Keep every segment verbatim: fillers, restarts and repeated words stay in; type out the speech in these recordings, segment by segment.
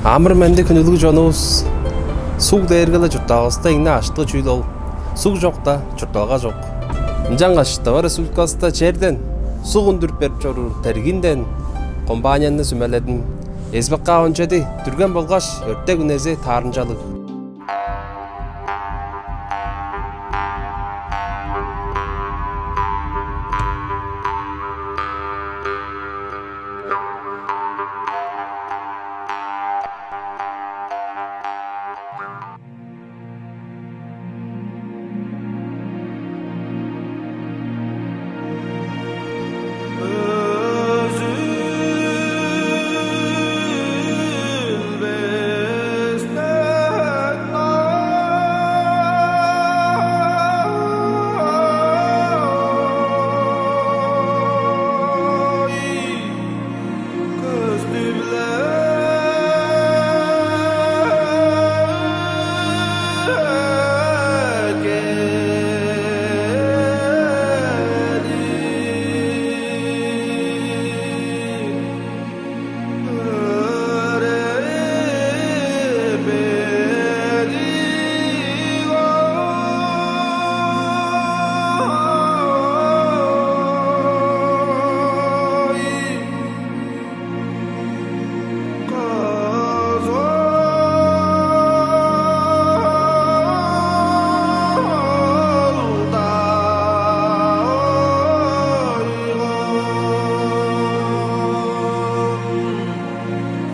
Амыр-менди, хүндүлүг чонувус. Суг дээрге-ле чуртталгавыста эң-не ажыктыг чүүл ол. Суг чокта, чуртталга чок. Ынчангаш Тыва Республикавыста черден суг үндүрүп берип чоруур «Тергиин» дээн компанияны сүмеледим. С Б К он чеди, дүрген болгаш өртек үнези таарымчалыг.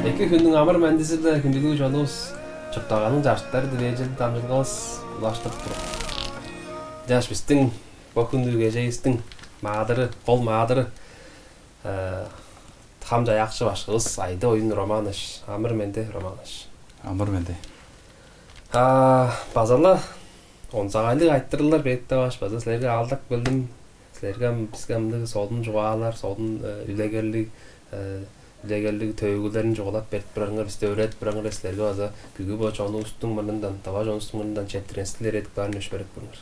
Эки хүннүң амыр-мендизи-биле, хүндүлүг чонувус, чуртталганың чажыттары дивеежелдиг дамчыдылгавыс улаштырып тур. Чаш бистиң бо хүндү кежээвистиң маадыры, кол маадыры, э, хам чаяакчы башкывыс Айды Оюн Романович. Амыр-менди, Романович. Амыр-менди. А, база-ла онзагайлыг айтырыглар берип-даа баш, база силерге аалдап келдим. Силерге ам, биске ындыг солун чугаалар, солун, э, үлегерлиг, э, үлегерлиг төөгүлерин чугаалап берип турарыңар, бисти өөредип турарыңар, силерге база бүгү бо чонувустуң мурнундан, тыва чонувустуң мурнундан четтиргенивисти илередип каарын өшперек болуңар.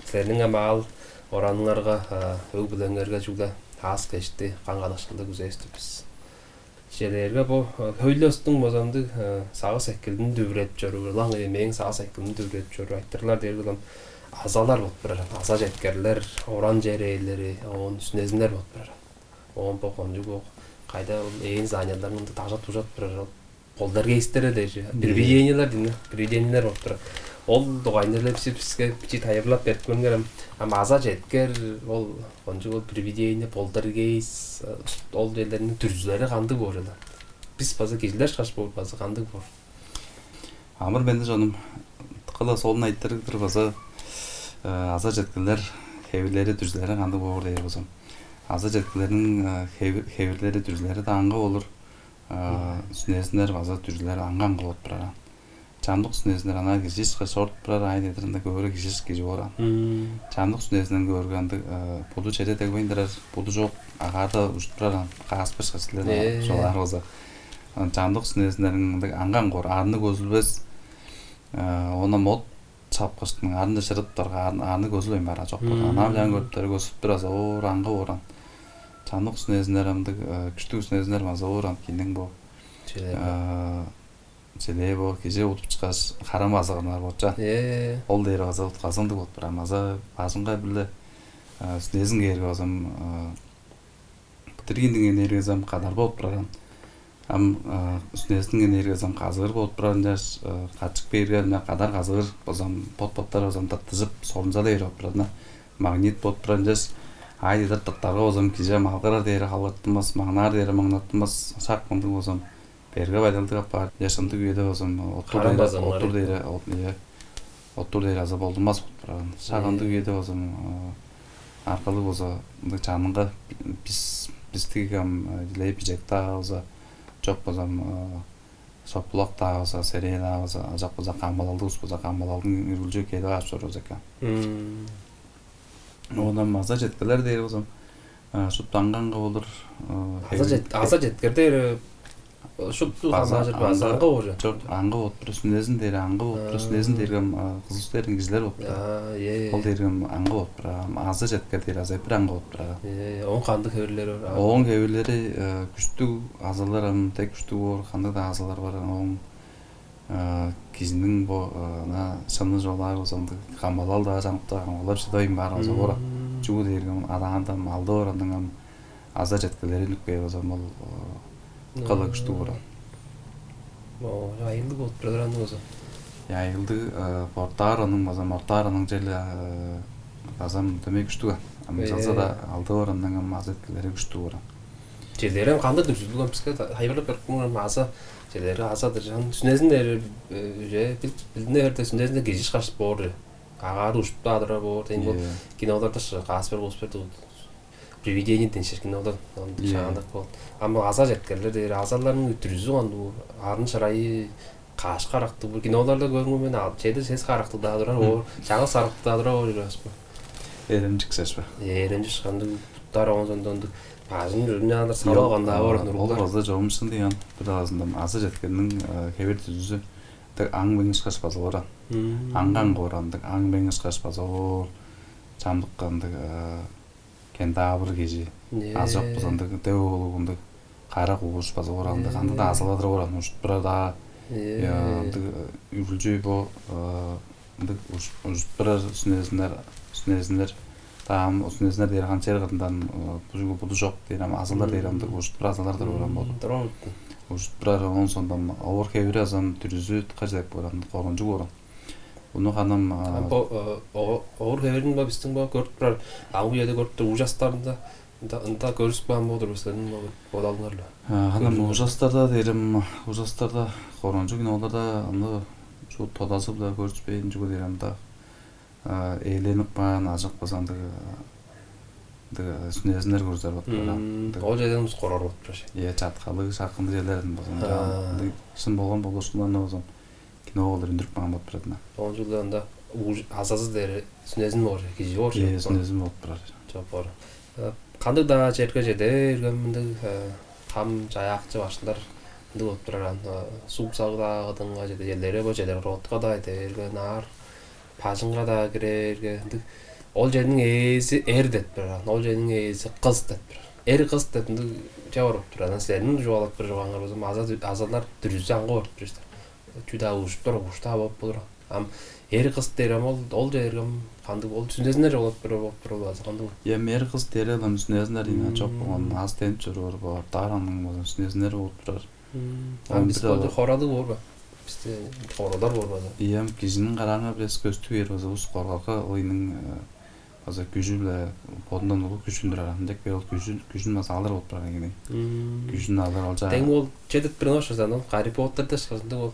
Силерниң ам аал-ораныңарга, а, өг-бүлеңерге чүгле аас-кежикти, каң кадыкшылды күзээр-дир бис. Чижээлээрге, бо, а, хөй-ле улустуң база ындыг, а, сагыш-сеткилин дүвүредип чоруур, ылаңгыя мээң сагыш-сеткилимни дүвүредип чоруур айтырыглар дээрге, ам азалар болуп турар, аза-четкерлер, оран-чер ээлери, оон сүнезиннер болуп турар. Оон бо кончуг бо кайда ол ээн зданияларның ындыг дажат-бужат турар, ол полтергейсттер дээш, привидениелер дийин, привидениелер болуп турар. Ол дугайында-ла бис, биске бичии тайылбырлап берип көрүңер ам. Ам аза-четкер, ол кончуг ол привидение, полтергейст, ол черлерниң дүрзүлери кандыг боор чүве? Бис база кижилер ышкаш боор, база кандыг боор? Амыр-менди, чонум, дыка-ла солун айтырыг-дыр база, э, аза-четкерлер, хевирлери, дүрзүлери кандыг боор дээр болза. Аза-четкерлерниң, э, хеви-, хевирлери, дүрзүлери-даа аңгы болур. А, сүнезиннер база дүрзүлери аңгы-аңгы болуп турар. Чамдык сүнезиннер анаа кижи ышкаш чоруп турар, аай дедир ында көөрге кижи ышкаш кижи боор. Чамдык сүнезиннер көөрге ындыг, э, буду чеде дегбейн турар, буду чок, агаарда ужуп турар, кааспыш каштылер чугаар база. Чамдык сүнезиннер ындыг аңгы-аңгы боор, арны көзүлбес, э, оон ам от чапкыштың арынче чырыптарга, арны көзүлбейн баар чок болду. Анаа-биле көрүптер көзүлүп турар, оор аңгы боор. Чамдык сүнезиннер ындыг, э, күштүг сүнезиннер база боор, кижиниң бо, э, чилээ бо, кижи удуп чыткаш, харам базыгырнар болча. Ол дээри база утказы ындыг болуп турар. База бажыңга бир-ле, э, сүнезин кээрге база, э, бо диргиндиң энергиязы ам кадар болуп турар. Ам, а, сүнезиниң энергиязы ам казыыр болуп турар, ынчаш, а, качык бээрге, ынча кадар казыыр база ам, бот-боттары база ам тыртыжып, солунчалай бээр болуп турар, ынча магнит болуп турар, ынчаш аай дедир тыртарга база ам кижи ам алгырар дээри алгыртынмас, маңнаар дээри маңнаттынмас, шак мындыг база ам берге байдалдыг апаар. Ынчаш ындыг үеде база ам оттур дээри, оттур дээри, от-, ийе, оттур дээри база болдунмас болуп турар. Шак ындыг үеде база ам, а, аргалыг болза, ындыг чанынга бис, бистиң ам, э, дилээ бижек-даа болза, чок болза ам, э, шопулак-даа болза, серээ-даа болза, ынчап болза камгалалдыг улус болза, камгалалдың үргүлчү кедип ап чоруур болза экен. Оон ам аза-четкерлер дээр болза, э, шупту аңгы-аңгы болур, э, аза-чет-, аза-четкер дээр, э, Шупту база хамаажыр база аңгы, аңгы болур. Чок, аңгы болуп тур. Сүнезин дээр аңгы болуп тур. Сүнезин дээрге ам, а, кызыл тусу дээрге кижилер болуп тур. А, ийе, ийе. Ол дээрге ам аңгы болуп тур. Ам аза четкер дээр аза эпир аңгы болуп тур. Ийе, ийе. Оон кандыг хевирлери бар? Оон хевирлери, э, күштүг азалар, ам дег күштүг боор, кандыг-даа азалар бар. Оон, э, кижиниң бо, э, ана шыны чугаалаар болза, ындыг камгалал-даа, чамдыкта камгалап шыдавайн баар болза боор. Чүге дээрге ам адаанда ам алды оранның ам аза четкерлери үнүп кээр болза, ол, э, кыла күштүг боор. О, айыылдыг болуп турар аны болза. Айыылдыг, э, бортаар оранның база, мортаар оранның чели, э, база ам дөмей күштүг. Ам ынчалза-даа алды оранның ам аза четкерлери күштүг боор. Черлери ам кандыг дүрзүлүг ам биске тайылбырлап берип каан аза, черлери аза-дыр. Чан сүнезин дээр, э, уже билдине берди, сүнезин дээр кижи ышкаш боор. Агаары ужуп-даа турар боор. Тен бо киноларда Каспер Куспер привидение ден ширкин олар шаандык бол. Ам аза четкерлер дээр, азаларның үттүрүзү кандуу, арын шырайы каш карактыг бу киноларда көрүнгөн мен ал чеди сес карактыг даа турар, оор чаңгыс карактыг даа турар, оор жүрөс бу. Эремчик сес бе? Эремчик кандыг буттар оон сондондук бажын үрүнү алыр салып алган даа бар. Ол уруглар база чогумсун деген бир азында аза четкенниң хевир түзүзү дег аң меңишкаш база оран. Аңган корандык аң меңишкаш база оор чамдык кандыг кентавр кижи, азы чок болза ындыг дөө улуг ындыг кара кууш база оран ындыг кандыг-даа азаладыр оран ужуп турар-даа. Ындыг үрүлчү бо ындыг ужуп турар сүнезиннер, сүнезиннер даам сүнезиннер дээр кан чер кырындан бужугу буду чок дээр ам азалар дээр ам ындыг ужуп турар азалар-дыр оран болду. Ужуп турар оон сондон овур хевири азам дүрүзү кажы деп оран коргунчуг оран. Уну ханам Бо оор хеверин бо бистиң бо көрүп турар, аңгы үеде көрүп турар ужастарында ында көрүсүп каан болур силерниң бодалыңар-ла. Ханам ужастарда дээрим ужастарда корончу киноларда аны шу тодазы-биле көрүспээн чүгү дээр анда ээленип каан ажык база андыг ындыг сүнезиннер көрүзер болуп турар. Ол жерден корор болуп турар. Е чаткалыг шакынды жерлерин база ындыг шын болгон болушкундан база кино кылдыр үндүрүп каан болуп турат. Оон чүгле анда азазы дээри сүнезин боор, кижи боор. Сүнезин болуп турар. Чок боор. Кандыг-даа черге чеде берген мындыг хам чаяакчы башкылар ындыг болуп турар. Ан суг сагы-даа кыдынга чеде черлери бо чеде ротка-даа чеде берген аар бажыңга-даа кире берген ындыг. Ол черниң ээзи эр деп турар, ол черниң ээзи кыс деп турар. Эр кыс деп ындыг ча барып турар. Анан силерниң чугаалап турар чугааңар болза аза азалар дүрүзү аңгы барып тур силер. Чүү-даа ужуптар угуштаа болуп болур. Ам эр кыс дээр ам ол ол дээрге ам кандыг ол сүнезиннер болуп тур болуп тур ол азы кандыг? Эми эр кыс дээр ам сүнезиннер ийин чок болгон аз тенип чоруур боор. Даар анын болза сүнезиннер болуп турар. Ам бисте ол хоралыг боор ба? Бисте хоралар боор ба? Ийем кижиниң карааңа бирес көстү бээр база ус коргакка ол ийниң база күжү-биле бодундан улуг күчүн турар. Ындек бе ол күжүн күжүн база алыр болуп турар экен. Күжүн алыр алча. Дең ол чедип бир ош аны Гарри Поттерде ышкажындыг ол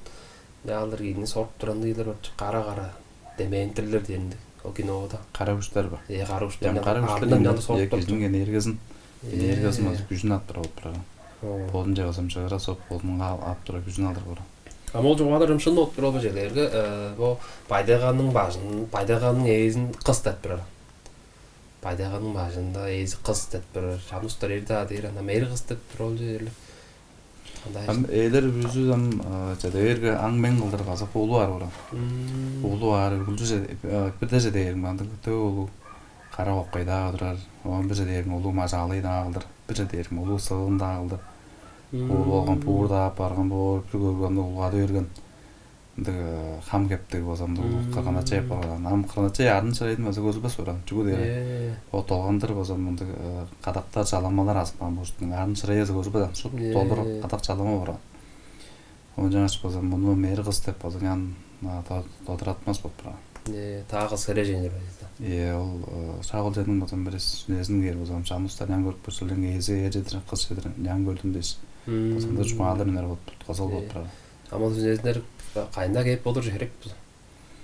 яалдыр кийин соруп туран ыйлар бар кара кара дементирлер дээринде. Ол кинода. Кара күштер бар. Э кара күштер. Кара күштер артынан жанды соруп турар. Күжүн энергиясын энергиясын база күжүн ап турар болуп турар. Бодун жагасам чыгыра соп бодунга ап турар күжүн алдыр болур. Ам ол чугаалар ым шын болуп тур ол бо черлерге бо байдайганның бажын байдайганның ээзин кыс деп турар. Байдайганның бажында ээзи кыс деп турар. Чамдыстар эр даа дээр анда мери кыс деп тур ол черле. Андай Ам ээлер бүрүзү ам чадаверге аң мен кылдыр база улуу аар уран. Улуу аар үргүлчү бирде чадаверим андыг төө улуу кара оккайдаа турар. Оон бир чадаверим улуу мажаалайдаа кылдыр. Бир чадаверим улуу сыылындаа кылдыр. Уулуп алган буурдаа апарган боор бир көргенде улгады берген ындыг хам кептиг база ындыг улуг кырган-ачай апарган. Ам кырган-ачай арын чырайдын база көзүлбес баран. Чүгү дээрге ол долгандыр база мындыг кадактар чаламалар азып каан болуштуң арын чырай база көзүлбес ан шут долдур кадак чалама барган. Оон жаңаш база муну мери кыз деп база ян додуратмас болуп турган. Таа кыз хережейнер база. Е ол шак ол жерниң база бир сүнезин кээр база чамыстан ян көрүп көрсөлден ээзи эр чедир кыз чедир ян көрдүм дээш. База ында чугаалар үнер болуп кызыл болуп турар. Ам ол сүнезиннер кайында кээп болур херек бу?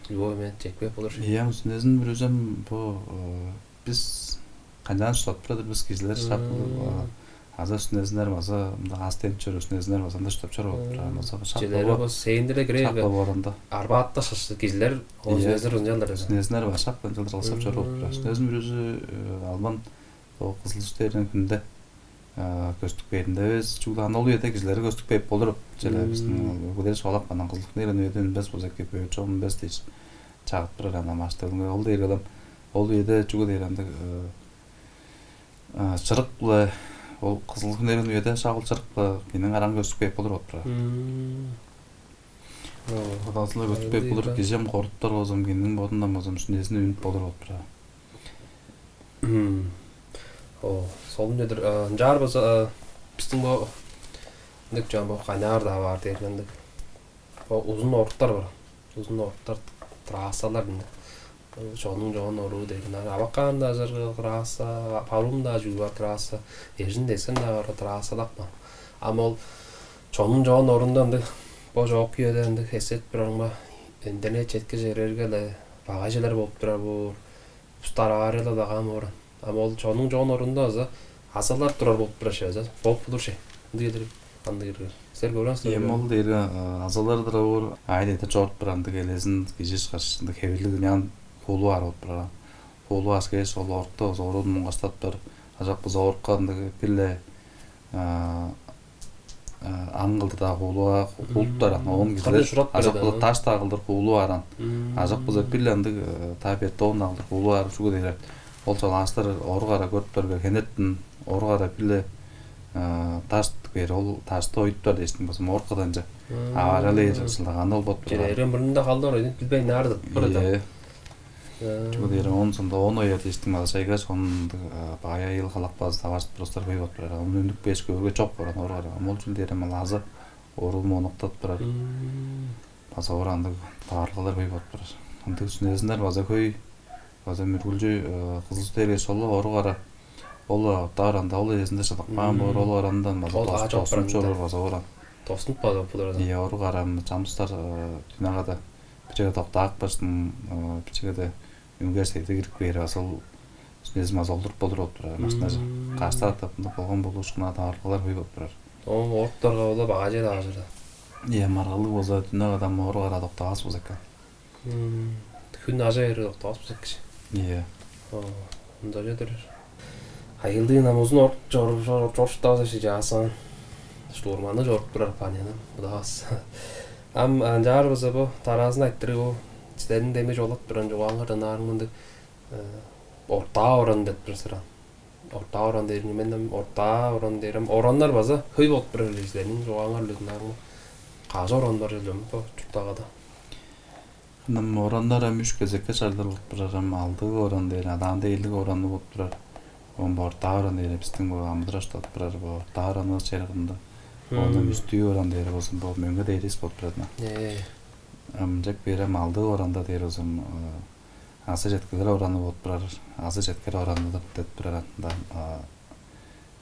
Любой момент чекпеп болур. Ийе, ам сүнезин бүрүзем бу бис канчаан чурттап турар бис кижилер шак аза сүнезиннер база мында аз тенип чоруур сүнезиннер база ында чурттап чоруур болуп турар. База шак Челери бо бо сейиндире кирер шак бе? Бо борунда. Арбаатта шышы кижилер ол Ийе. Сүнезинер ынчалдыр. Сүнезиннер база шак ынчалдыр кылсап чоруур болуп турар. Сүнезин бүрүзү албан бо кызыл үстерин хүнде көстүп кээринде эвес, чүгле ам ол үеде кижилерге көстүп кээп болур чүве. Биздиң өгбелер чугаалап каан, кызыл-күн эгелээн үеде үнмес болза эки, бөдүүн чок үнмес дээш чагып турар ам аштыылынга. Ол дээрге ам ол үеде чүге дээр ындыг чырык-биле, ол кызыл-күн эгелээн үеде шак ол чырык-биле кижиниң караанга көстүп кээп болур болуп турар. Ооба. Кадаазы-ла көстүп кээп болур, кижи ам коргуптар болза, кижиниң бодундан болза, сүнезини үнүп болур болуп турар. О, солун чүве-дир. Ынчаар болза, бистиң бо ындыг чон бо кайнаар-даа баар дээрге ындыг. Бо узун оруктар бар. Узун оруктар, трассалар ындыг. Чоннуң чоон оруу дээрге ынаар Абакан-даа ажарга трасса, Барыын-даа чүгү бар трасса, Эрзин-Текстиң-даа бар трасса-даа бар. Ам ол чоннуң чоон оруунда ындыг бо чоокку үеде ындыг эскертип турарымга, интернет четкиже кирерге-ле багай чүвелер болуп турар боор. Улустар авариялар-даа каан боор. Ам ол чоннуң чоон оруунда база азалар турар болуп турар ше, аза болуп болур ше. Ындыг эдирип, ындыг иргир. Силер көрген силер. Эм ол дээрге азалар турар боор. Аайы-дедир чоруп турар ындыг элезин кижи ышкаш ындыг хевирлиг ыняан хуулу баар болуп турар. Хуулу баш кээш, ол орукта база оруун муңгаштап турар. Ажак база орукка ындыг бир-ле аң кылдыр-даа хуулуга хуулуптар. Оон кижилер ажак база таш-даа кылдыр хуулуп ааран. Ажак база бир-ле ындыг та бетон-даа кылдыр хуулуп ааран, чүге дээрге ол чолаастар орук ара көрүптер бе, хенертен орук ара бир-ле таш бээр, ол ташты оюптар дээштиң болза, орукка ынча авариялар ышылдаган ол болуп турар. Черээрен мурнунда халдыр ойнап билбейн аарыдып бырыдап. Ийе. Чүге дээрге оон соонда оон ояр дээштиң база чайгаш, оон ындыг багай айыыл-халак база таваржып турар улустар хөй болуп турар. Ону үнүп кээш көөрге чок боор, орук ара. Ам ол чүл дээрге ам аза оруу моноктап турар. База оор ындыг таварылгалар хөй болуп турар. Ындыг сүнезиннер база хөй, база мүргүлчү кызыл-күн эгелээш, ол орук ара, ол оруктар анда ол эжезинде чыдып каан боор, ол орандан база ол тос-, аажок тосунуп баран чоруур база оор. Тосунуп база болур. Ийе, орук ара чамдыктар дүүнү када биче доктаап каштың, биче када үнгеш, седе кирип кээр, база ол сүнезин база олдуруп болур болуп турар. Машинаже каштаатып, мындыг болган болуушкуннар, таварылгалар хөй болуп турар. Оон оруктарга ол багай чүве-даа ажырда. Ийе, маргылдыг болза, дүүнү када орук ара доктаавас болза эки. Хүн ажа бээр доктаавас болза эки. Ийе. О, ында чедир. Айыылдыг намазын орук чор-, чор-, чорууштавас ышкажыл. Штурманны чоруп турар паниянан удавас. Ам ынчаар болза, бо дараазын айтырыг бо. Силерниң демги чугаалап турган чугааңардан аарың мындыг ортаа оран деп турар сыран. Ортаа оран дээрин мен ам, ортаа оран дээрим, ораннар база хөй болуп турар эле силерниң чугааңар-биле дыңнаарымга. Кажы оран бар чүве-ле бо чурттагада? Ам ораннар ам үш кезекке чарлыр болуп турар. Ам алдыы оран дээр, адаанда эрлик ораны болуп турар. Оон бо ортаа оран дээр, бистиң бо амыдырап чурттап турар бо ортаа оранывыс чер кырында. Оон ам үстүү оран дээр болза, бо мөңге дээрис болуп турар. Ээ. Ам ынчап бээрге, ам алдыы оранда дээр болза, ам аза-четкерлер ораны болуп турар, аза-четкер ораны деп, деп турар анда.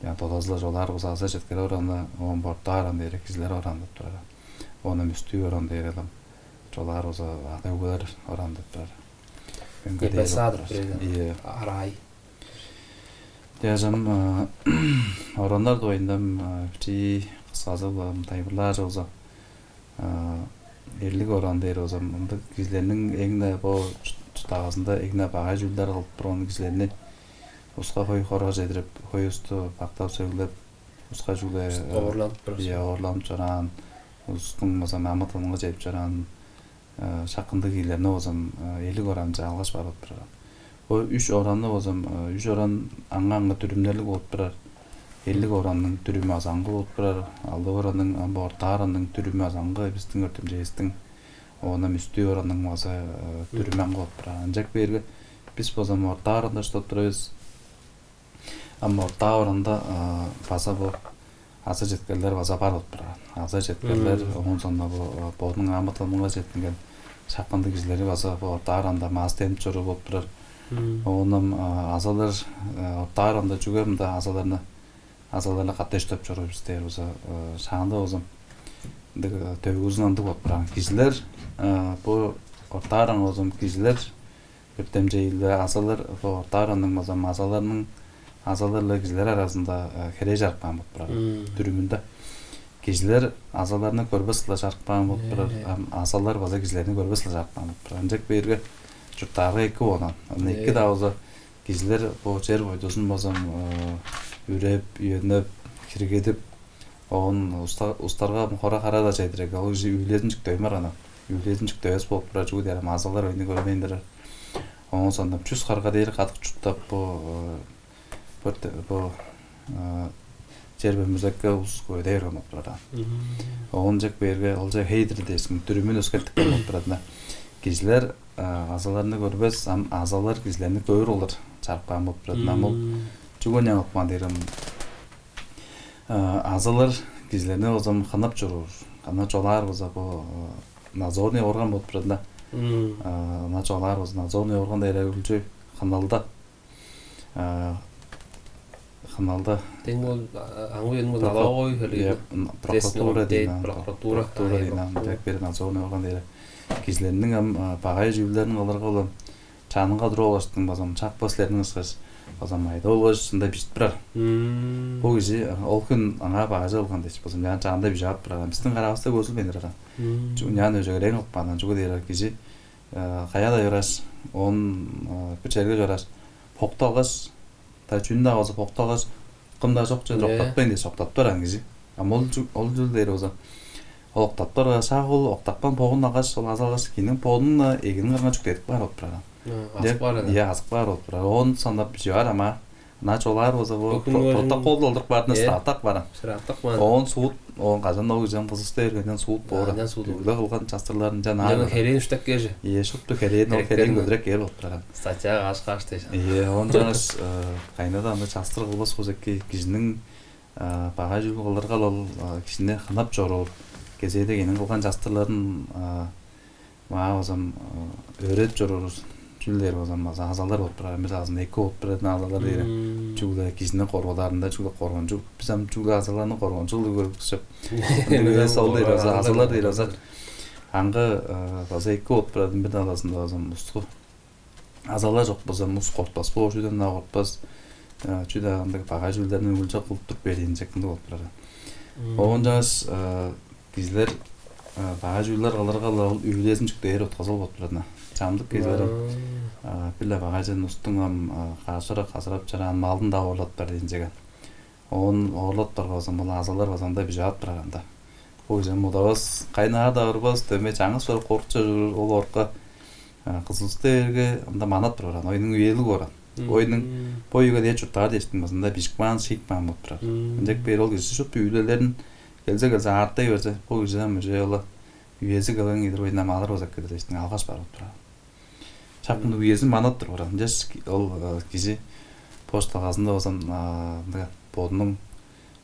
Ам додазы-ла чугаалаар болза, аза-четкер ораны, оон бо ортаа оран дээрге кижилер ораны деп турар. Оон ам үстүү оран дээрге ам чугаалаар болза, ада-өгбелер ораны деп турар. Мөңге дээр болуп турар. Ийе. Арай. Дээш ам ораннар дугайында ам бичии кысказы-биле ам тайылбырлаар болза, эрлик оран дээр болза, ындыг кижилерниң эң-не бо чурттагызында эң-не багай чүүлдер кылып турган кижилерни улуска хөй хорга чедирип, хөй улусту бактап-сөглеп, улуска чүгле, оорланып турар. Ийе, оорланып чораан, улустуң база амы-тынынга чедип чораан шак ындыг кижилерни болза, эрлик оранче алгаш барып турар. Бо үш оранны болза, үш оран аңгы-аңгы дүрүмнерлиг болуп турар. Эрлик оранның дүрүмү азы аңгы болуп турар. Алдыы оранның, ам бо ортаа оранның дүрүмү азы аңгы, бистиң өртемчейивистиң. Оон ам үстүү оранның база дүрүмү аңгы болуп турар. Ынчап бээрге, бис болза ортаа оранда чурттап турар бис. Ам ортаа оранда база бо аза-четкерлер база бар болуп турар. Аза-четкерлер, оон соонда бо бодунуң амы-тынынга четтинген шак ындыг кижилери база бо ортаа оранда маас демип чоруур болуп турар. Оон ам азалар, ортаа оранда чүге мында азаларны, азаларны каттай чурттап чоруур бис дээр болза, шаанда болза ындыг, төөгүзүн ындыг болуп турар. Кижилер, бо ортаа оран болза, кижилер өртемчей-ле, азалар, бо ортаа оранның база азаларның, азалар-ла кижилер аразында херээ чарып каан болуп турар дүрүмүнде. Кижилер азаларны көрбес кылдыр чарып каан болуп турар, ам азалар база кижилерни көрбес кылдыр чарып каан болуп турар. Ынчап бээрге, чурттаарга эки оон. Ам эки-даа болза, кижилер бо чер-бойдузун база үреп, үеннеп, диргедип, оон уста-, устарга хора-хара-даа чедирер, ол кижи үүлезин чүктевейн барган. Үүлезин чүктевес болуп турар, чүге дээрге азалар оюну көрбейн турар. Оон соонда чүс харга дээр кадык чурттап, бо, э, бо, бо, э, чер бөмбүрзекке улус көдээ берген болуп турар. Оон чек бээрге, ол чек хейдер дээшиң, дүрүмүн өскертип каан болуп турар. Кижилер, э, азаларны көрбес, ам азалар кижилерни көөр олар чарып каан болуп турар. Ам ол чүге ынчан кылып каан дээрге, э, азалар кижилерни болза хынап чоруур. Ынчан чугаалаар болза, бо, э, надзорный орган болуп турар. Ынчан чугаалаар болза, надзорный орган дээрге үргүлчү хыналда, э, хыналда. Дең ол, а, аңгы үениң Прокур-, налоговый хөлү. Прокуратура дейн, прокуратура. Прокуратура дейн, ынча бир надзорный орган дээр. Кижилерниң ам, а, багай чүүлдерин кылырга, ол чанынга туруп алгаштың, база чак бо силерниң ышкаш, база майда болгаш ында бижип турар. Бо кижи, а, ол хүн аңаа багажы кылган дээш, база ынчаан чанында бижип ап турар. Бистиң каравыста көзүлбейн турар. Чү-, ынчаан өжегерээң кылып каан, чүге дээрге кижи, э, каяа-даа чорааш, оон, э, бир черге чорааш, бокталгаш, да чүнү-даа болза бокталгаш, кым-даа чок черде октатпайн дээш, октатып турар кижи. Ам ол чү-, ол чүл дээр болза, ол октатып турар, шак ол октапкан богун алгаш, ол аза алгаш, кижиниң бодун-на эгиниң кырынга чүктедип каар болуп турар. Азып каар. Ийе, азып каар болуп турар. Оон соонда бижип аар ам аа. Ынчан чугаалаар болза, бо протокол долдуруп каар, справка бар. Справка бар. Оон суд, оон кажан ол кижи кызып бергенден суд боор. Ынчан суд. Бүгү-ле кылган частырларын ынчан аар. Херээн үштеп кээр же. Ийе, шупту херээн, ол херээн көдүрүп кээр болуп турар. Статья каш-каш дээш. Ийе, оон чаңгыс, э, кайнада анда частыр кылбас болза эки, кижиниң, э, багай чүүл кылырга ол, э, кижини хынап чоруур. Кезээде кижиниң кылган частырларын, э, маа болза, э, өөредип чоруур чүүл дээр болза, аза-, азалар болуп турар. Бир азында эки болуп турар азалар дээр. Чүгле кижини коргударында, чүгле коргунчуг. Бис ам чүгле азаларны коргунчуг кылып көрүп турчуп. Ындыг эвес ол дээр болза, азалар дээр болза. Аңгы, э, база эки болуп турар, бир талазында болза, усту азалар чок болза, ус кортпас боор, чүден-даа кортпас. Э, чүден ындыг багай чүүлдерни үүлче кылып туруп бериин чек ындыг болуп турар. Оон чаңгыс, э, кижилер, э, багай чүүлдер кылырга-ла, ол үүлезин чүктээр утказы ол болуп турар. Чамдык кижилер, э, бир-ле багай чүвени, устуң ам, э, каш чора казырап чораан малын-даа оорлап бер дээн чек. Оон оорлап барган болза, ол азалар база ында бижип ап турар анда. Ол кижи ам удавас, кайнаар-даа барбас, дөмей чаңгыс барып коргунчуп чоруур, ол орукка, а, кызыл-ус дээрге ында манап турар, оюнуң үелиг боор. Оюнуң бо үеге дээш чурттаар дээштиң база ында бижип каан, шиип каан болуп турар. Ынчап бээр ол кижи шупту үүлелерин келзе-келзе аартай берзе, бо кижи ам уже ол-ла үези келген кижи-дир, оюн ам алыр болза эки-дир дээштиң алгаш бар болуп турар. Шак мындыг үезин манап туруп барган. Ынчаш ки-, ол, э, кижи почталгазында болза, а, мындыг бодунуң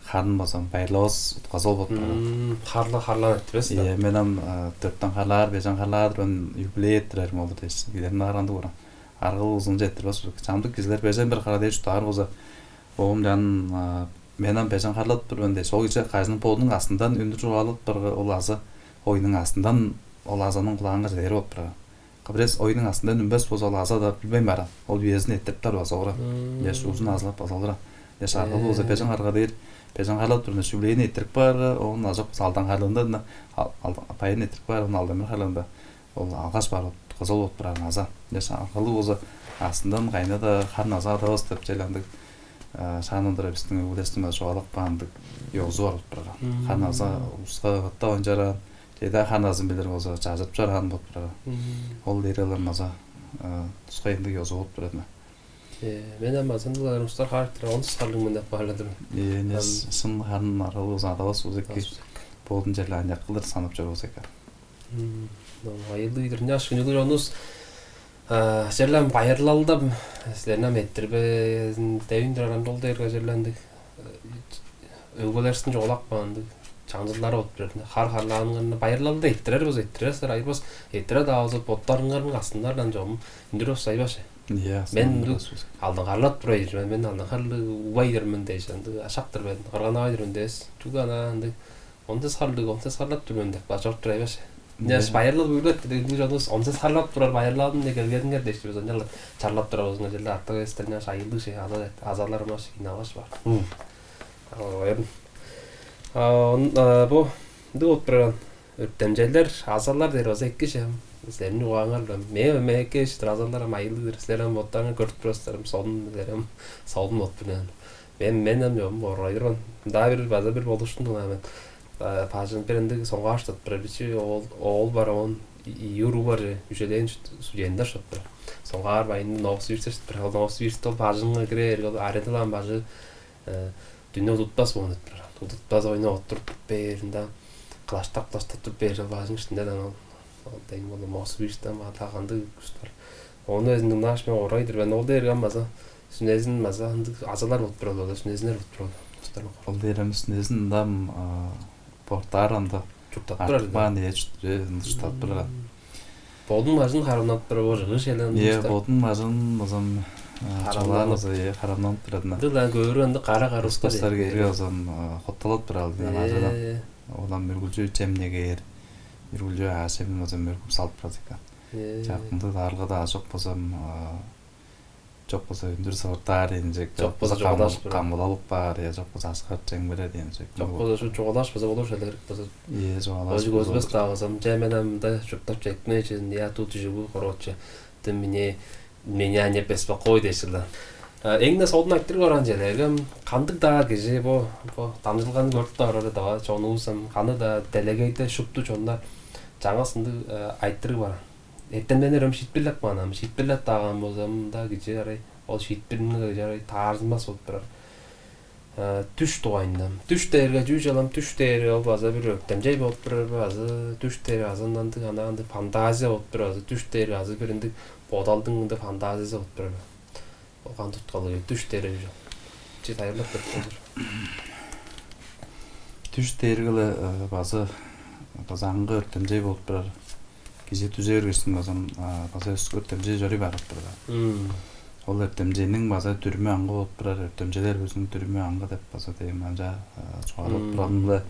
харын болза байырлавас утказы ол болуп турар. Харлы, харлаан эрттирбес. Ийе, мен ам, э, дөртен харлаар, бежен харлаар-дыр мен, юбилей эрттирерим ол-дур дээш, кижилерни ааргандыг боор. Аргылыг узунче эрттирбес болза, чамдык кижилер бежен бир хара дээш чурттаар болза, оом чан, э, мен ам бежен харлап тур мен дээш, ол кижи кажының бодунуң астындан үндүр чугаалап барган, ол аза оюнуң астындан ол азаның кулаанга чедер болуп турар. Кабрес оюнуң астындан үнмес болза, ол аза-даа билбейн барган. Ол үезин эрттирип-даа база олурар. Дээш узун азылап база олурар. Дээш аргылыг болза, бежен харга дээр, бежен харлап турда, шүглээни эрттирип каарга, оон азак болза, алдан харлыында, ал-, ал-, байын эрттирип каар, оон алдан бир харлыында ол алгаш бар кызыл болуп турар аза. Дээш аргылыг болза, астындан кайнада харын аза адавас деп чел андыг, а, шаандан тура бистиң өгбелеривистиң база чугаалап каан ындыг ёзу бар болуп турар. Харын аза улуска катап ончараан, чеде харын азын билир болза, чажырып чораан болуп турар. Ол дээрге-ле база, а, тускай ындыг ёзу болуп турар. Э, мен ам база ындыг улустар характер, онсуз харлыг мен деп баарладым. Э, не шын харын аргылыг болза, адавас болза эки, бодун черле аныяк кылдыр санап чоруур болза эки. Айылдыг ийдир. Ынчаш хүнүлүг чонувус, а, черле ам байырлалда, силерни ам эрттирбезин девин турар ам, ол дээрге черле ындыг, э, өгбелеривистиң чугаалап каан ындыг чаңчылдары болуп турар. Хар харлааныңарны байырлалда эрттирер болза, эрттирер силер, айырбас, эрттире-даа болза, боттарыңарның астындардан чогум үндүрүп сайбаш. Ийе, мен ындыг алдан харлап турар мен, мен алдан харлыг угбай-дыр мен дээш, ындыг ашак-тыр мен, кырган-авай-дыр мен дээш, чүгле анаа ындыг он сес харлыг, он сес харлап тур мен деп база чоруп турар эвес. Ынчаш байырлал бүрүлеп, деди, ындыг чонувус он сес харлап турар, байырлалын-на келгениңер дээш, бис ынчалдыр чарлап турар болзуңар, черле артык эвес-тир, ынчаш айыылдыг чүве, аза, азалар маш кийин алгаш бар. Ойрун. А, он, а, бо ындыг болуп турар, өртемчейлер, азалар дээр база эки чүве. Силерниң угааңар-ла. Мээң эме эки эш-тир, азалар ам айыылдыг-дыр. Силер ам боттарыңар көрүп турар силер, ам солун, силер ам солун болуп турар. Мен мен ам чогум орай турган. Мында бир база бир болуштуң мен. Бажың бир ындыг соңгаар чыттырар бичи оол оол бар, оон ийи уруу бар, үжелээн студенттер чыттырар. Соңгаар байында Новосибирскте чыттырар. Ол Новосибирскте ол бажыңга кирээр, ол арендалаан бажы дүнү удутпас болган чыттырар. Удутпас ойну оттуруп бээринде кылаштап кылаштап туруп бээр, ол бажың иштинде даан ол. Ол дең болду Новосибирскте ма та кандыг устар. Ону эзин дыңнааш мен орай-дыр мен. Ол дээрге ам база сүнезин база ындыг азалар болуп турар ол, сүнезиннер болуп турар ол. Устарны Ол дээрем сүнезин ындам портаар анда чурттап турар артып каан, ээ, чурттап турар. Бодуң бажын харамнап турар бо жыгыш эле. Е, бодуң бажын озам чалаан оза, е, харамнанып турар. Ындыла көөрү анда кара кара устар. Устар кээрге озам хотталып турар алдын ажана. Олам мүргүлчү чемнегээр, мүргүлчү аашемин озам мөргүп салып турар дика. Чакында даарылгада ажок базам, чок болза үндүр сывыртаар дээн чек, чок болза камбылалып баар, я чок болза аскар чеңмирер дээн чек. Чок болза шу чугаалаш база болур шелерик база. Ие, чугаалаш. Өзү көзбес дагызам, че мен амда чурттап чектине чен, я тут живу, короче. Ты мне меня не беспокой дээшил да. Эң-не солун айтырыг бараан челергем, кандыг-даа кижи бо бо дамчылганы көрүп даарары давай чонувусам каны-даа делегейде шупту чоннар чаңгыс ындыг айтырыг бараан. Эртемденнер ам шиитпирлеп каан, ам шиитпирлеп дааган болза, мында кижи арай ол шиитпиринге кижи арай таарзынмас болуп турар. Дүш дугайында. Дүш дээрге чүү чалам, дүш дээрге ол база бир өктемчей болуп турар бе, азы дүш дээрге азы ындыг ана ындыг фантазия болуп турар, азы дүш дээрге азы бир ындыг бодалдың ындыг фантазиясы болуп турар бе? Ол кандыг туткалыг, дүш дээрге чүү чал? Чи тайылбырлап берип болур. Дүш дээрге-ле база база аңгы өртемчей болуп турар. Кижи дүже бергештиң база база өскө өртемчей чоруй барып турар. Ол өртемчейниң база дүрүмү аңгы болуп турар, өртемчейлер өзүнүң дүрүмү аңгы деп база дээн анча чугаалап турарын-биле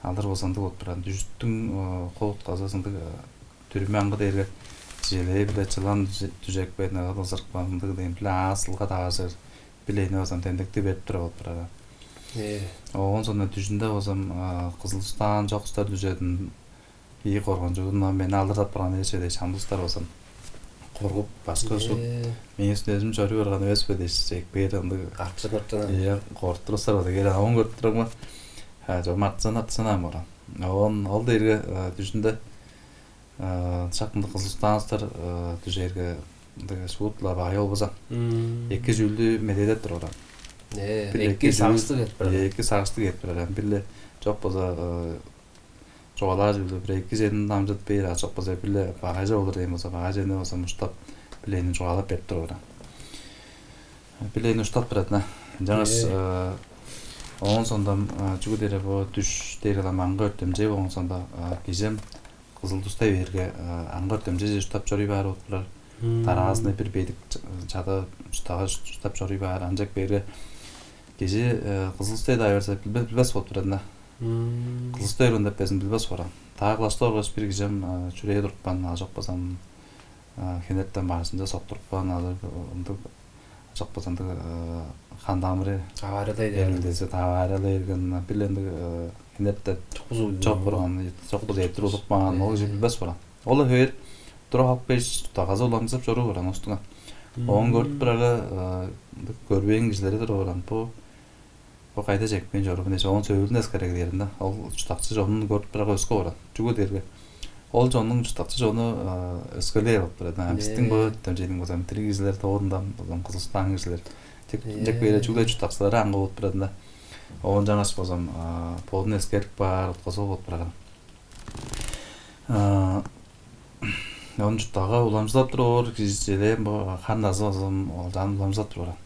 алыр болза ындыг болуп турар. Дүжүттүң кол утказы ындыг, дүрүмү аңгы дээрге чижелээ-биле чылан дүжекпейн ыгы дылзырыкпаан ындыг дээн биле аас ылга даажыр билейни база демдекти берип тура болуп турар. Оон соонда дүжүндө база кызыл устаан чок устар дүжедин ийи коргончугундан мени алыр апарган эвес бе дээш, ам улустар база коргуп, башкы ушул мээң үстүнү өзүм чоруй барган эвес бе дээш, чек бээр ындыг артчанартчана. Ийе, коргуп турустар база кээр, оон көрүп турам ба. Чогум артсан артсан ам барган. Оон ол дээрге дүжүндө шак мындыг кызыл устаан устар дүжээрге ындыг шуут-ла багай болбаза, эки чүүлдү медээлеп турган. Бир эки сагыштыг этип барар. Эки сагыштыг этип барар. Бир-ле чок болза чугаалаар чүүлдү бир эки черин дамчыдып бээр, а чок болза бир-ле багайжа болур дээн болза, багайжаны болза муштап, билейни чугаалап берип туруп ора. Билейни уштап турат-на. Ынчангаш оон сондам чүгү дээрге бо дүш дээрге-ла маңгы өртемчей болгон сондо кижим кызыл туста бээрге аңгы өртемчейже уштап чоруй баар болуп турар. Дараазында бир бедик чада уштага уштап чоруй баар. Ынчак бээрге кижи кызыл туста даа берзе билбес болуп турар-на. Кызыл туста берген деп безин билбес боор. Таа кылаштап оргаш бир кижим чүрээ турупкан, а чок базам хенертен баазынча соктурупкан, азы ындыг чок база ындыг хан дамыры аварияда эрилдези таваарыла берген, бир ындыг хенертен чок бурган, чок база эртир улуп каан, ол кижи билбес боор. Ол хевээр тура халып кээш, дагазы уламчылап чоруур боор улустуңар. Оон көрүп турарга, көрбээн кижилери туруп боор. Бо бо кайда чекпейн чоруур дээш, оон сөөлүн эскере кээринде, ол чурттакчы чонун көрүп турарга өске боор. Чүге дээрге ол чоннуң чурттакчы чону өскелээр болуп турар. Бистиң бо демчээниң база тириг кижилер тоорундан база кызыл устаан кижилер чек бээрге чүгле чурттакчылары аңгы болуп турар-дыр. Оон чаңгаш базам бодун эскерип каар утказы болуп турар. Оон чурттакчы уламчылап турар кижи чеден бо хан-назы базам олчаан уламчылап турар.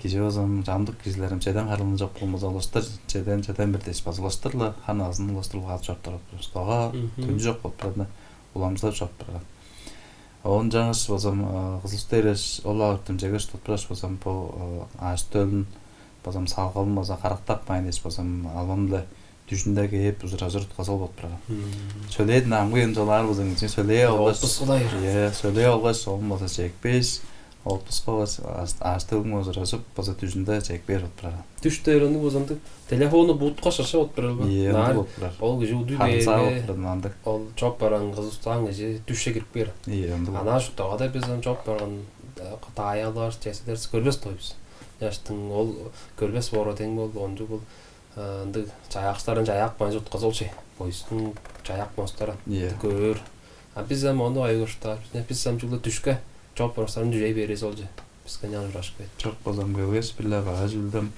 Кижи базам чамдык кижилерим чеден харылын чок болмаза, улаштыр чеден чеден бир дээш база улаштыр-ла хан-назын улаштыр улгадып чоруп турар. Чурттакчы төнчү чок болуп турар, уламчылап чоруп турар. Оон чаңгаш базам кызыл уста эреш ол-ла өртемчейге туттураш базам бо аъш-төлүн базам салгалын база карактап каайн дээш базам албан-биле дүжүнде кээп ужуражыр утказы ол болуп турар. Сөөлээдин аңгы үен чолаар болзуң ичи сөөлээ алгаш. Отпускудай. Иә, сөөлээ алгаш, ол болза чекпеш, отпуска алгаш, аъш-төлүң ужуражып база дүжүнде чекпээр болуп турар. Дүш дээриниг база ындыг телефонну буутка шыршап отуп турар. Иә, ындыг болуп турар. Ол кижи удуй бээрге болуп турар ындыг. Ол чоп барган кызыл устаан кижи дүшче кирип кээр. Иә, ындыг. Анаа шуптагада биз ам чоп барган тааяалар, чеседер көрбес тоойбуз. Чаштың ол көрбес боорга дең бол, ончу бол ындыг чаяакчылардан чаяак банчы утказы ол чей. Бойстуң чаяак монстаран Ийе. Көөр. А бис ам ону ай көрүштү. Бис ам чүгле дүшке чоп борустарын дүжей бериз ол че. Биске нян урашып кет. Чок болзам келгеш, бир-ле баа чүүлдем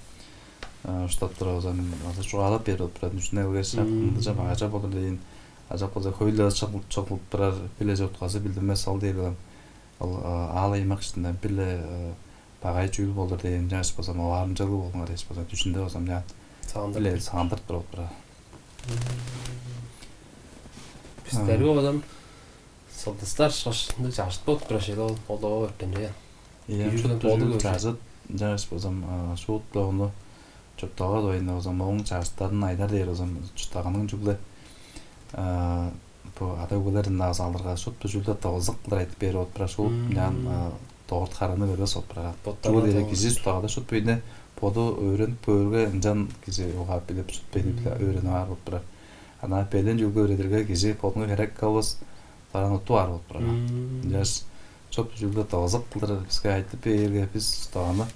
уштап турабызам, азы чугаалап берип отурат үчүнө келгеш, мындыжа баажа болур дейин. Ажап болза хөйле чыгылып турар, бир-ле чоткасы билдинмес ол дээр. Ол аал аймак иштинде бир-ле багай чүүл болур дээн чаш база моваарымчалыг болгуңар эш база дүшүндү базам яат Саандыр. Биле саандырып туруп тура. Бистерге базам сылдыстар шаш ындыг чажыт болуп тура шеде ол ол доо өртенче. Ийе, Кижи шут билен болуг дүжүл өзү. Чажыт чаш базам шуут ону чуртталга доюнда базам ооң чажыттарын айдар дээр базам чурттаганың чүгле бо ада өгбелер ынак залдырга шупту чүүлдө довузук кылдыр айтып берип отурар шуут мынчаан дорт харыны бербес отурар. Боттарына Чүгү дээри довузук. Кижи устагада шупту үйне боду өөренип көөрге ынчан кижи угаап билип шупту эни биле өөренип аар болуп турар. Ана белен чүүлгө өөредирге кижи бодунга херек калбас баран уттуп аар болуп турар. Ынчаш шупту чүүлдө довузук кылдыр биске айтып бээрге бис устаганы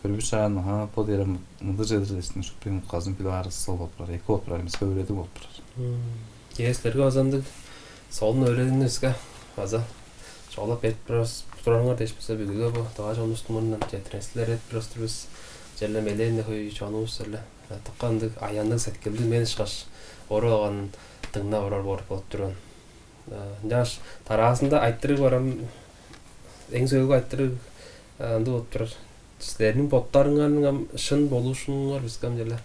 Көрбүс аан, аха, бо дээрем мындыг чедир дээштиң шуптуң утказын билип аарыс сыл болуп турар, эки болуп турар, эмиске өөредиг болуп турар. Ээ, силерге база ындыг солун өөредигни биске база чугаалап берип турарыңар дээш база бүгүгү бо дываа чонувустуң мурнундан четиресилер эт турар бис. Черле мелээн-не хөй чонувус черле дыка ындыг аянныг сеткилдиг мен ышкаш оруп алган дыңнап орар боор болуп турган. Ынчангаш дараазында айтырыг барам, эң сөөлгү айтырыг ындыг болуп турар. Силерниң боттарыңарның ам шын болуушкунуңар биске ам черле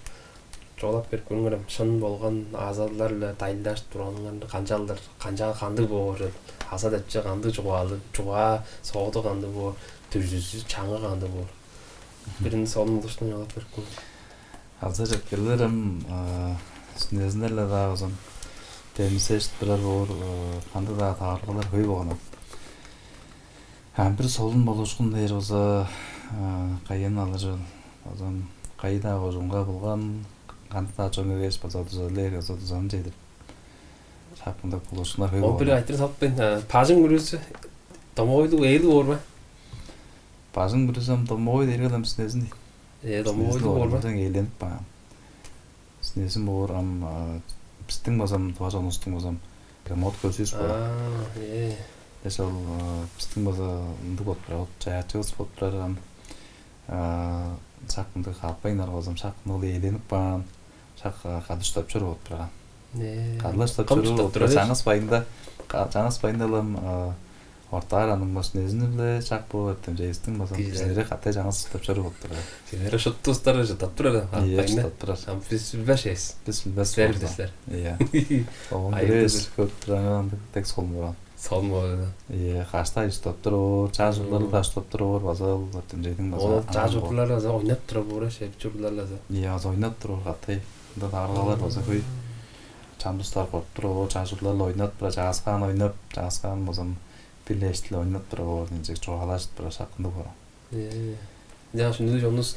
чугаалап берип көрүңер ам. Шын болган азалар-ла дайылдажып турганыңар канчалдыр, канчаа кандыг боор чүвел? Аза депче кандыг чугаалыг, чугаа сооду кандыг боор, дүрзүзү чаңы кандыг боор? Бирин сонун болуштан чугаалап берип көрүңер. Аза четкерлер ам сүнезиннер-ле даа озон демисешт турар боор кандыг-даа таварылгалар хөй болган. Ам бир солун болуушкун дээр болза кайын алыр чыл озон кайы-даа кожуунга булган кандыг-даа чоң эвээш база дузалээр база дузаны чедирип шапкындак болуушкуннар хөй Ол болган. Бир айтыр салып бен бажың бүрүзү домогойлуг ээлиг боор бе? Бажың бүрүзү ам домогой дээрге ам сүнезин дейт. Э домогойлуг боор бе? Сүнезин ээленип баан. Сүнезин боор ам бистиң базам тыва чонувустуң базам ремонт көрсүүс боор. Аа, ээ. Эс ол бистиң база ындыг болуп турар, чаяачывыс болуп турар ам шак ындыг хааппайнар базам шак ындыг ээленип баан, шак кады чурттап чор болуп турар. Ээ. Кады чурттап чор болуп турар. Чаңгыс байында чаңгыс байында ам ортаар аның база сүнезин-биле шак бо эртемчейистиң база кижилери катай чаңгыс чурттап чор болуп турар. Силер шутту устар чурттап турар. Ийе, чурттап турар. Ам бис билбеш эс. Бис билбес. Силер билесилер. Ийе. Оон бирээс көрүп тураңар андык текст холун буран. Солун болду. Ийе, каштай чурттап тур оор, чаш урлар да чурттап тур оор база ол эртемчейдиң база. Ол чаш урлар база ойнап тура буура шеп чурлар база. Ийе, база ойнап тур оор катай. Ында дааргалар база хөй. Чамдыстар корт тур оор, чаш урлар ойнап тура, чааскаан ойнап, чааскаан базам бир эштиле ойнап тура боор динчек чугаалажып тура шаккынды боор. Э. Жана шундуй чонус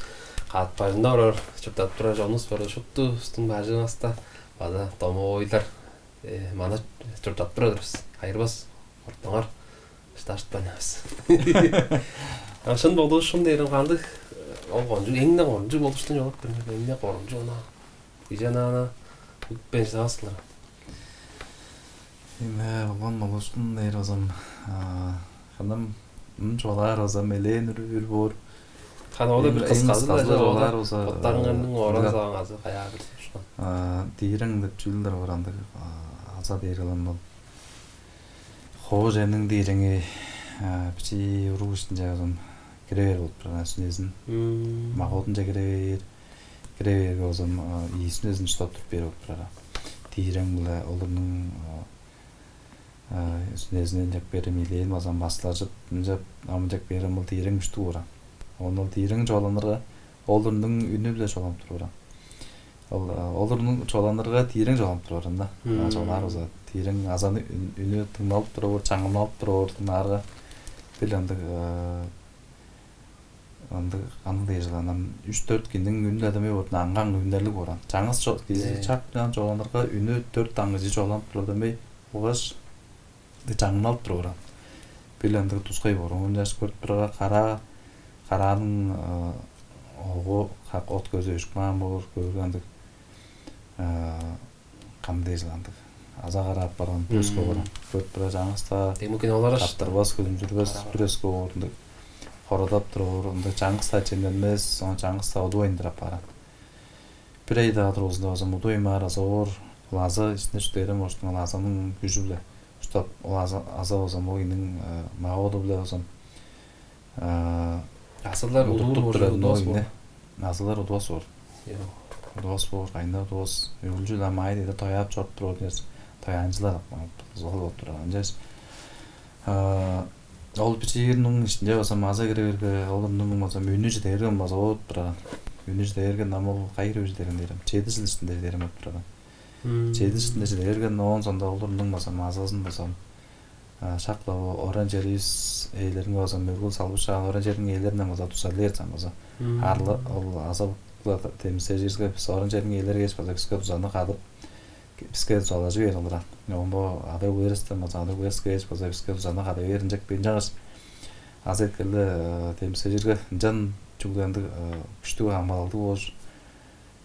каат бажында орор, чурттап турар чонус бар, шупту устун бажыңаста база домоойлар мана чурттап турар-дыр бис. Кайырбас ортоңар ышташтпайн эвес. А шын болуушум дээрим кандыг ол кончуг эң-не корунчуг болуштун чогуп тур. Эң-не корунчуг ана. Кижи ана ана үппен шыдавас кылар. Эме болгон болуушкун дээр озам ханам ым чугаалаар озам элээн үрү бир боор. Хана ода бир кысказы да кысказы чугаалаар оза боттарыңарның оран сагыңазы каяа бир сушкан. Диирең деп чүүлдер бар андыг аза дээр кылам бол. Хоо чемниң дииреңи бичии уруг ишинче озам кире бээр болуп турар сүнезин. Маходунче кире бээр кире бээрге озам ийи сүнезин чурттап туруп бээр болуп турар. Диирең биле олурнуң сүнезин ынчап берем илээн базам баслажып ынчап амынчап берем ол диирең үштүг ууран. Оон ол диирең чугааланырга олурнуң үнү биле чугааланып туруп уран. Ол олурнуң чугааланырга диирең чугааланып туруп уран да. Чугаалаар база диирең азаны үнү дыңналып туруп уур, чаңымналып туруп уур дыңнаарга бир ындыг ындыг аны дээш ыланам үч-дөрт киниң үнү адамы боордун аңгаң үннерлиг бооран. Чаңгыс чок кижи чак билан чогуланырга үнү дөрт аңгыжы чогуланып турар демей болгаш чаңналып туруп оран. Бир ындыг тускай боор. Оон чаш көрүп турарга караа карааның Оогу хак от көзү өжүп каан боор, көөрге ындыг, кам дээш ындыг аза-караа апарган, бүрүскү апарган. Көрүп турар, чаңгыс-даа демги кинолар аш каттырбас, хүлүмзүрбес, бүрүскү боор, ындыг хорадап турар, ындыг чаңгыс-даа чемненмес, оон чаңгыс-даа удувайн турар апарган. Бир ай-даа дургузунда болза удувайн баар аза боор. Ол аза истине чүдээрем оштуң, ол азаның күжү-биле уштап, ол аза, аза болза ол ийниң мага-боду-биле болза Асылар удуп турар ноойне. Асылар удувас боор. Удувас боор, кайнар удувас. Өлчүл ам ай деде тояап чоруп турар дээрс, тояанчылар зол болуп турар. Ынчаш ол бичиирниң ишинче база маза кире берге, ол ындың база үнү чидээрген база болуп турар. Үнү чидээрген ам ол кайыр үжү дерин дээрем, чеди жыл ишинде дээрем болуп турар. Чеди жыл ишинде чидээрген, оон сонда ол ындың база мазазын база шак-ла бо оран черивис ээлеринге база мөргүл салбышаан, оран чериниң ээлеринден база дузалыыр сен база. Арлы ол аза-буктуглар демисежирге, бис оран чериниң ээлери кээш база биске дузаны кадып, биске дузалажы бээр кылдыр. Оон бо ада-өгбелеривистен база ада-өгбелеривис кээш база биске дузаны када бээр, ынчак бен чаңгыс аза эткелде демисежирге ынчан чүгле ындыг күштүг амбалалдыг боор.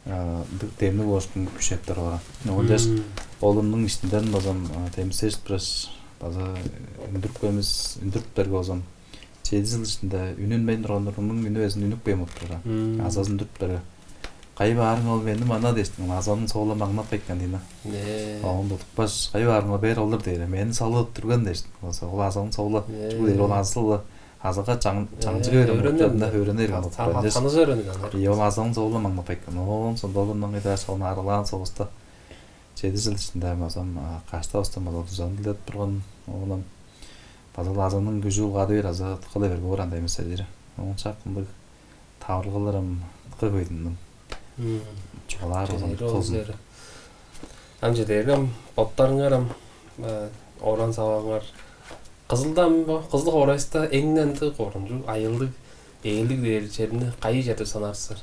Ындыг демниг болуштуң күшептер боор. Ол дээш, олунуң иштинден базам демисежип турар база үндүрүп көмүс үндүрүп берге болзам, чеди жыл ишинде үнүнмейн турганнарның үнү безин үнүп кээр болуп турар. Азазын үндүрүп берге. Кайы баарың ол мени мана дээштиң, ол азаның соолу маңнап кайткан дейн. Оон тудупкаш, кайы баарың ол бээр олур дээр. Мени салып турган дээштиң. Ол азаның соолу. Чүге дээр ол азылы азага чаңчыга берген муртарында өөрене берген муртарында. Ханызы өөренген. Ийе, ол азаң соолу маңнап кайткан. Оон сондолундан кайдаш ону арылаан соовуста чеди жыл ишинде мазам каштавыстан база дузан дилеп турган. Оонам база азаның күжү улгады бир аза кыла берге ооран да эмесе жери. Оон шак ындыг тавыргаларым кы көйдүндүм. Чугалаар болзам кылзын. Ам чедээрге ам боттарыңар ам ооран саваңар Кызылда ам бо Кызыл хоорайыста эң ындыг корунчуг, айыылдыг, ээлиг дээр черни кайы чер деп санаар силер?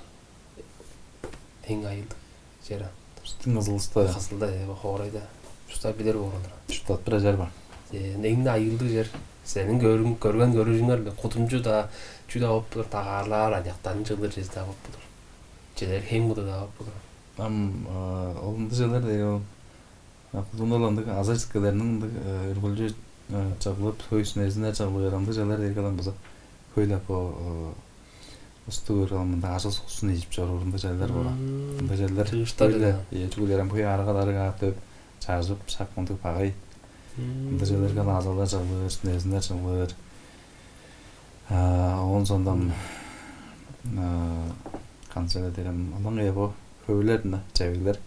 Эң айыылдыг чер ам. Бистиң Кызылывыста. Кызылда, э, бо хоорайда. Чурттап билер боор олар. Чурттап бир ажар бар. Э, эң айыылдыг чер. Сениң көрүн көрген көрүжүңер бе? Кудумчу-даа, чүү-даа болуп болур, дагаарлаар, аныяктарның чыглыр чези-даа болуп болур. Чедер хем куду-даа болуп болур. Ам ол ындыг черлер дээр ол. Кудумда ындыг аза-четкерлерниң ындыг үргүлчү чыглып, хөй сүнезиннер чыглып, ындыг черлер дээрге ам база хөй-ле бо устуг өргел мында ажыл суксун ийип чоруур ындыг черлер боор. Ындыг черлер чыгыштар хөй-ле, ийе, чүглерем хөй арыга-дарыга дөп, чажып, шак мындыг багай. Ындыг черлерге азалар чыглыр, сүнезиннер чыглыр. Оон сондам канчале дээрем ылаңгыя бо хөйлер-даа, чевеглер,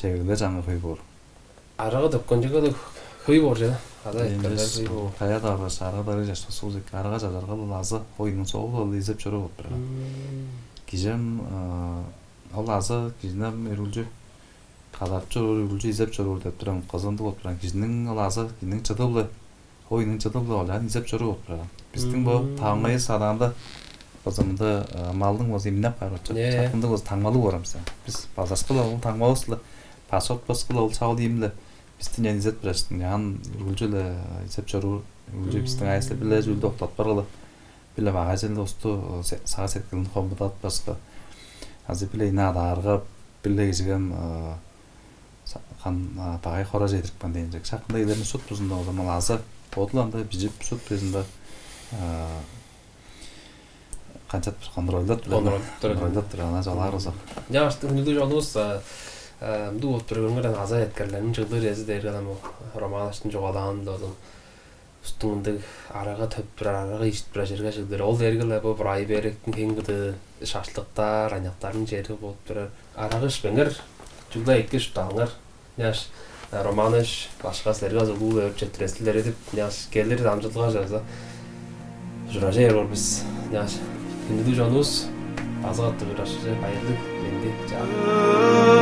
чевеглер чаңгы хөй боор. Арага төккенчиге хөй боор же. Ада эткелер хөй боор. Кая-даа баргаш арага-дарыг чашпас болза эки. Арага чажарга-ла азы оюнун соогу-ла изеп чоруур болуп турар. Кижи ам ол азы кижини ам үргүлчү кадарып чоруур, үргүлчү изеп чоруур деп турам. Кызынды болуп турам. Кижиниң ол азы кижиниң чыдыы-биле, оюнун чыдыы-биле ол ам изеп чоруур болуп турар. Бистиң бо таңмайы садаанда база мында малдың база имнеп каар болчу. Чакында база таңмалыг боор ам сен. Бис базашкыла ол таңмавыс-ла баш отпаскыла ол чавыл ийим-ле бистиң эни изеп турар. Ан үргүлчү-ле изеп чоруур, үргүлчү бистиң айысты биле чүүлдү октатпар кылып, биле багажылды усту сага сеткилин хомудатпаска, азы биле ина адаарга, биле кижигем кан багай хора чедирипкен дээн чек. Шакында илерни шут бузунда болза мал азы бодул анда бижип шут безинде канчап контрольдап турар. Контрольдап турар. Контрольдап турар, ана жалаар болза. Ынчангаш хүндүлүг чонувус, ындыг болуп тур, көрүңер, аза эткерлерниң чыглыр чези дээрге ам Роман аштың чугаалаанында болза устуң ындыг арага төп турар, арага ижип турар черге чыглыр. Ол дээрге-ле бо бурай беректиң хең кыдыы, шашлыктар, аныяктарның чери болуп турар. Арага ишпеңер, чүгле эки шуптааңар. Няш Романович башка силерге азы улуу өөрүп четтиресилер деп няш келир дамчылга жаза ужуражы эр бис. Няш хүндүлүг чонувус азы катты ужурашчы байырлыг менди чаа.